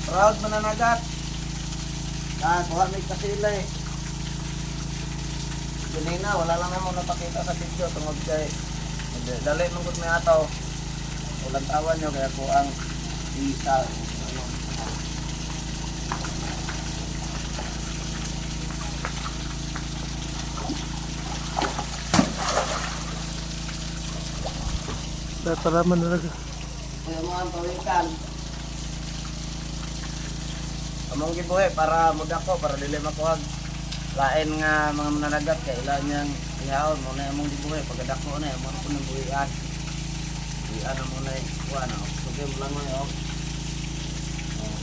Proud mananagat. Ah, kuha may kasila eh. Ganina, wala lang naman napakita sa video tungod kay dali man gud may ataw. Walang tawan nyo kaya ko ang isa. Ano. Tataraman talaga. Kaya mo ang pawikan. Among gibuhi para mudako para dili makuhag lain nga mga mananagat kay ilan niyang ihaon mo na among gibuhi pagkadako na mo na kuno buhian. Buhian na mo na kuan oh. Sige mo lang oh. Oh.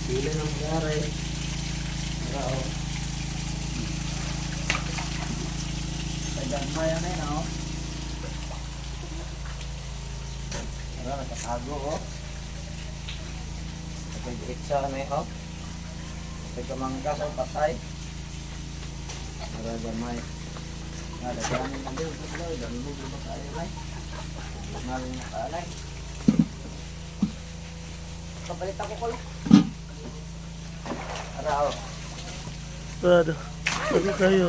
Pili ng gare. Ara oh. Ay gagmay na yun, oh. Ara, nakatago oh. Nag-itsa na oh. Nagkamangkas oh, patay. Ara gamay. Ah, daghan ng dil ko dami mo ba kayo ay. Ngal na kaanay. Kapalit ako ko. Ara oh. Sarado. Lagi kayo.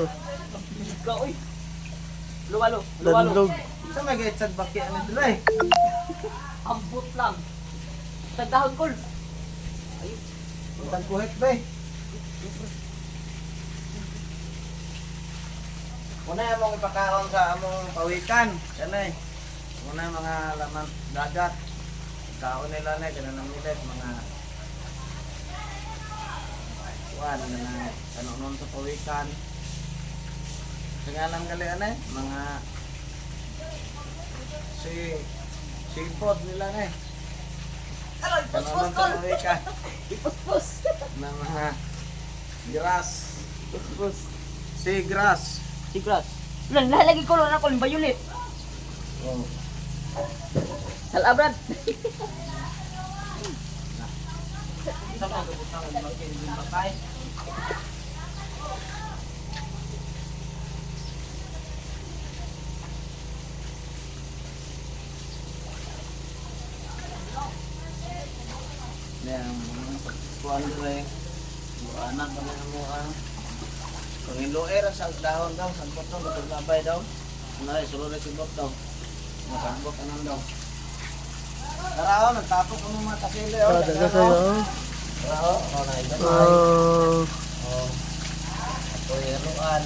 Ka oy. Luwalo, luwalo. Landog. Sa may gaitsag baki ani dila eh. Ambot lang. Tagdahon kol. Utang kuhit ba eh. Una among ipakaon sa among pawikan. Kanay. Una mga laman dagat. Kaon nila na kanang namilit mga kuan na na ano nun sa pawikan. Sa ngalan gali ano eh, mga si seafood nila na eh. Aray, Ano puspos nun sa kol. pawikan Ipuspos. na mga grass. Puspos. Sea grass. Si Grass. Lan lalagi ko lang ako violet. Oh. Salabrad. Sa mga butang magkin patay. Yan, kuan dire. Buana kami ang mua. Kung iluer sa dahon daw, sangkot daw, labay daw. Ano ay sulod na sibot daw. Masambot anan daw. Tara oh, nagtapok ang mga kasili oh. Ah, daga kayo. Oh. Tara oh, oh na gamay. Oh, Oh. Ato hiruan.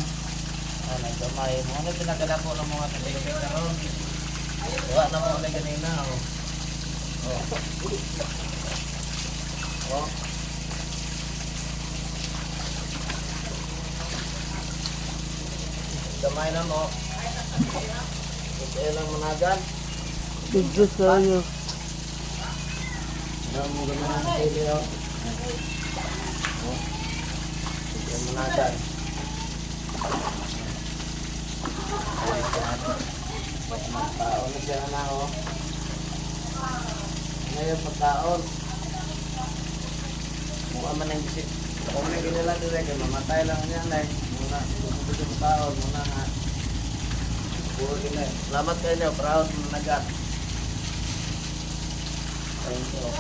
Ah, naggamay. Mo ano pinakadako ng mga kasili karon. Wa na mo na ganina oh. Oh. Oh. Gamay na mo. Ito lang managan. bigyo kayo. Ano mo gamay ang kasili oh. Oh. Ito managan. Magkaon na siya na oh. Ngayon pagkaon. Mukha man ang bisik. Kung may ginala dire kay mamatay lang niya na eh. Muna, tubod sa pagkaon, muna nga. Buo gina. Salamat kayo, proud nagat. Thank you.